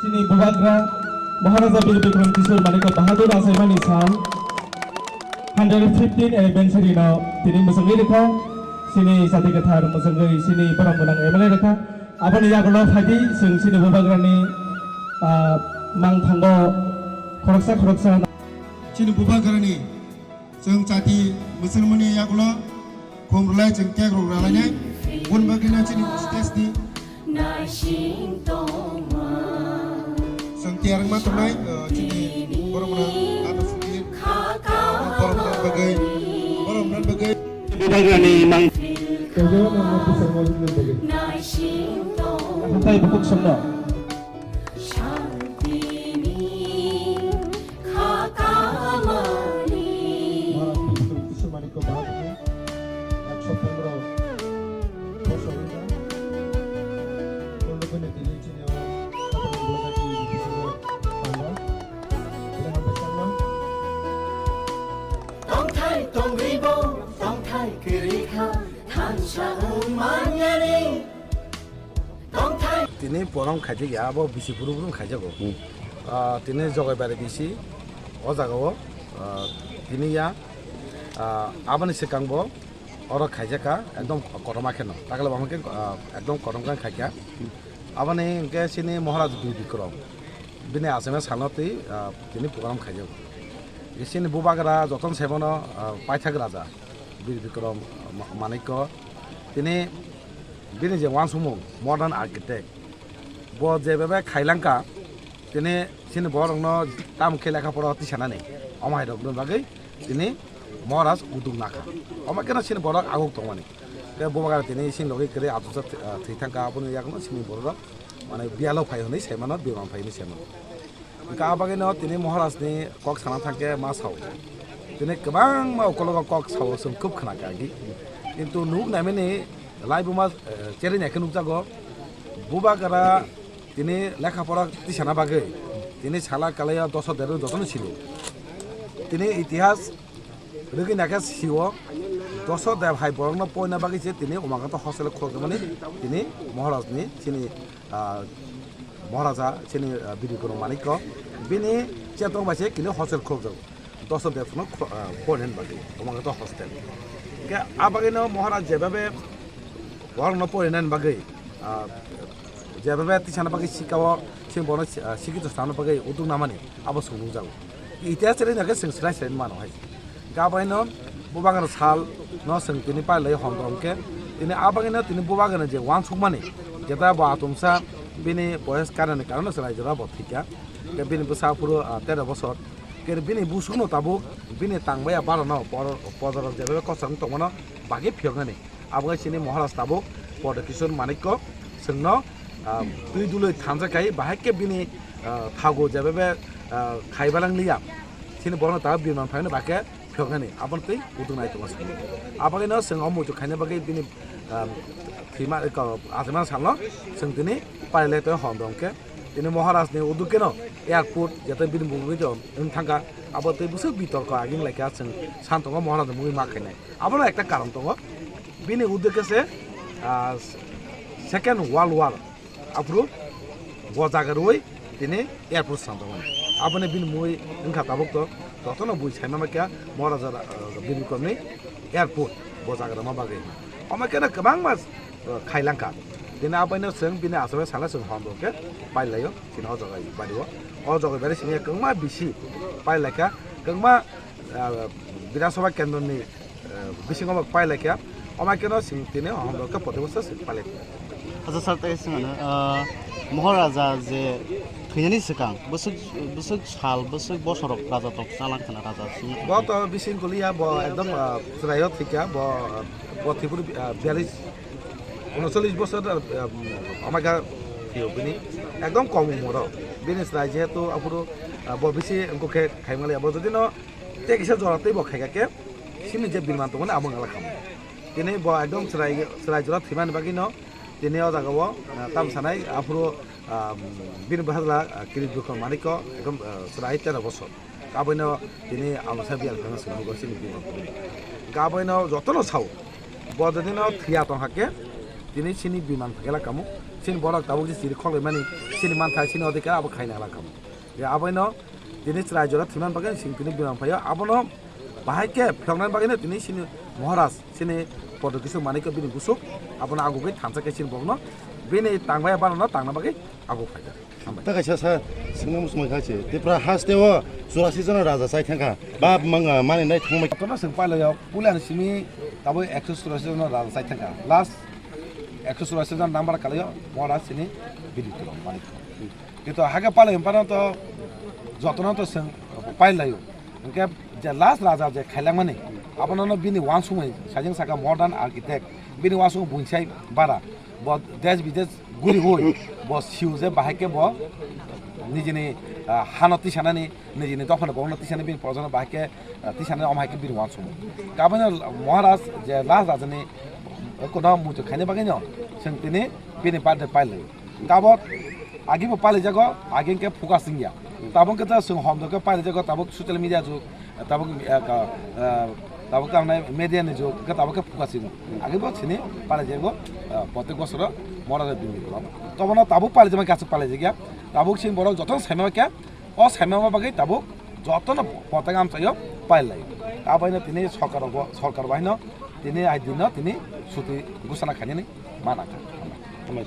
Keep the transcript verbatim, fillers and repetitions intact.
Chini Bubagra Maharaja Bir Bikram Kishore Manikya Bahadur achaimani sal hundred fifteen anniversary no tini mwchangwi rwkha. Chini jati kwthar mwchangwi chini borok gwnang M L A rwkha. Aboni yagulo phaidi chwng chini Bubagrani, ah, mangthango khoroksa khoroksa. Chini Bubagrani Chwng chati mwchangmani yagulo khum rwlai chwng cake rok rwlainai. Bun bagwino chini stage ni chwng tiyar wngma tongnai, uh, chini borok rok abo sukir. Borok rok bagwi, borok rok bagwi. Bubagrani mang. Tei bukhuk songno. Shantini kha kamani. Maharaj Bikram Kishore Manikya Bahadur ni ekso pondro bosor wngkha. Tei logoni tini chini o Patani Bulagati bisingo tangkha. Tongthai tongribo, tongthai kwrwi kha, thansa wng manyani. Tini porom khaijak ya, abo bisi buru buru khaijago. Hmm. Ah, tini Jogaibari bisi, o jaga o, ah, tini ya, ah, aboni swkang bo oro khaijak kha, ekdom kotorma kheno. Takle bo hwnkhe, ah, ekdom kotorma khe khaikha. Aboni hwnkhe chini Maharaj Bir Bikram, bini aswkmani salno twi, ah, tini program khaijago. Chini Bubagra jotono saimano, ah, paithak raja Bir Bikram Ma-, Manikya, tini bini je uansukmung modern architect, bo jebebe khailangkha, tini chini borokno tamo khe lekha pora tisanani, omo hai rokni bagwi tini Maharaj uduk nakha. Omo kheno chini borok aguk tongmani. Tei Bubagra tini chini logi kwrwi achuksa thwi, ah, thwi thangkha, aboni yakno chini borok mane biyalo phai hwnwi saimano, biman phai hwnwi saimano. Hwnkhe a bagwino tini Maharajni kok sana thangkhe ma sao. Tini kwbangma ukologo kok sao, chwng khub khna kha agi. Kintu nuk naimani laibuma, eh, cherwi naikhe nukjago. Bubagra tini lekha pora tisana bagwi tini sala kalaio doso derwi jotono silo. Tini itihas rwgwi naikhe sio. Doso der hai borokno poina bagwi se tini Umakanto hostel khulokjakmani tini Maharajni chini ah, Maharaja chini, ah, Bir Bikram Manikya bini chetong bai se kini hostel khulokjago. Doso dershno khro-, ah, porinani bagwi, omo wngkha hostel. Hwnkhe a bagwino Maharaj jebabe borokno porinani bagwi, ah, jebabe tisana bagwi sikao, chini bono, ah, sikito sana bagwi uduk namani abo chwng nukjago. Itihas cherwi naikhe chwng swrai swrai mano hai. Gabaino Bubagra sal no chwng tini pailai hondrom khe, tini a bagwino tini Bubagrani je uansukmani, jeta bo achomsa bini boyes karani karono chwng raijora bo thwikha. Khe bini bwsa phuru, ah, tero bosor. Khe bini busukno tabuk bini tangbaiya barano por-, pojarok jebebe kochang tongmano bagwi phiyoknani. Abo wngkha chini Maharaj tabuk Padma Kishore Manikya chwngno, ah, twi dului thansa khai bahai khe bini, ah, thago jebebe, ah, khaibalang liya. Chini borokno tabuk biman phaimani bahai khe phiyoknani. Aboni twi uduk nai tongo chwng. Aboni no chwng o muitu khaina bagwi bini, ah, thwima, ka-, achimani salno chwng tini pailai tongo hondrom khe. Tini Maharajni uduk kheno airport jeta bini mungwi wng thangkha. Abo tei bwswk bitorko aging laikha chwng san tongo Maharajni mungwi ma khainai. Abono ekta karon tongo. Bini uddekhe se, ah, Second World War aphuru bo jaga rwui tini airport swnamjakmani. Aboni bini mui wngkha tabuk to, jotono bui saima maikha Maharaja, ah, Bir Bikramni airport bo jaga rwma bagwi. Omo kheno kwbangma, ah, khailangkha. Tini abaino chwng bini aswk sala chwng hondro khe pailaio chini o jaga bario. O jaga bari simi kwbangma bisi pailaikha, kwbangma, ah, Bidhan Sabha kendroni eh, bisingo bo pai laikha. Omo khe no chwng tini hom rok khe proti bosor chwng pai laikha. Acha sir, tei swngano, ah, Maharaja je thwinani swkang bwswk, bwswk sal, bwswk bosorok raja tok chalang khna raja simi. Bo to bising kuliya, bo ekdom, ah, chwraio thwikha, bo, ah, bo thwiburu, ah, biyalish, unocholish bosor, ah, um, omo khe thwio bini ekdom kom umor o. Bini chwrai jehetu aphuru, ah, bo bisi wngkuk khe khaimaliya. Bo jodi no tei kisa jora tei bo khaikha khe, sini je birman tongmani abo wngla khamu. Tini bo ekdom chwrai, chwrai jora thwimani bagwi no tini o jaga o, ah, tam sanai aphuru, ah, bini bwsajla, ah, Kirit Bikram Manikya ekdom, ah, chwrai tero bosor. Aboino tini amsa biyang thangna swngo sini birman tongmani. Aboino jotono sao, bo jodi no thwiya tong hakhe, tini sini birman phagela kamo, Chini borok tabuk je chiri khok laimani, chini manthai, chini odhikar abo khaina hala kamo. Je aboino tini chwrai jora thwimani bagwi chwng tini bimang phaio, abono bahai khe phiyoknani bagwino tini chini Maharaj, chini Prodyot Kishore Manikya bini busuk, abono agugwi thansa khe chini bokno bini tangbai banano tangna bagwi agu phaikha. Hambai. Ta kaisa sa swngna muchungma kha se. Tipra haste o churasi jona raja chai thangkha. Ba manga mani nai thangmai. Kono swng pailaio, puila ni simi tabuk ekso churasi jona raja chai thangkha. Last ekso churasi jona number kalaio, Maharaj chini bini tulung mani. Kito hake pailaio, pano to jotono to swng pailaio. Hingke je last raja je khailangmani, abono no bini wansukmani, sajeng saka modern architect, bini wansukmani buinsai bara. Bo desh bidesh guriwi, bo siu je bahai khe bo nijini, ah, hano tisanani, nijini dophani borokno tisanani bini projano bahai khe, ah, tisanani omo hai khe bini wansukmani. Kabani Maharaj je last rajani kono muitu khaina bagwino chwng tini bini birthday pailai. Tabok agi bo pailai jago, agi hingke focus wngya. Tabok hingke ta chwng hom dokhe pailai jago, tabok social media jug, tabok, eh, ka, eh, tabok tamnai media ni jug, hingke tabok khe focus wngya. Agi bo chini pailai jago, eh, protek bosoro mora bini kolom. Tobono tabok pailai jama kaisa pailai jagya. Tabok chini borok joto saima khe, o saima bagwi tabok jotono protek amchaio pailai. Abaino tini sorkar bo, sorkar bahino tini ai dinno tini suti gusana khainani mana kha. Hambai.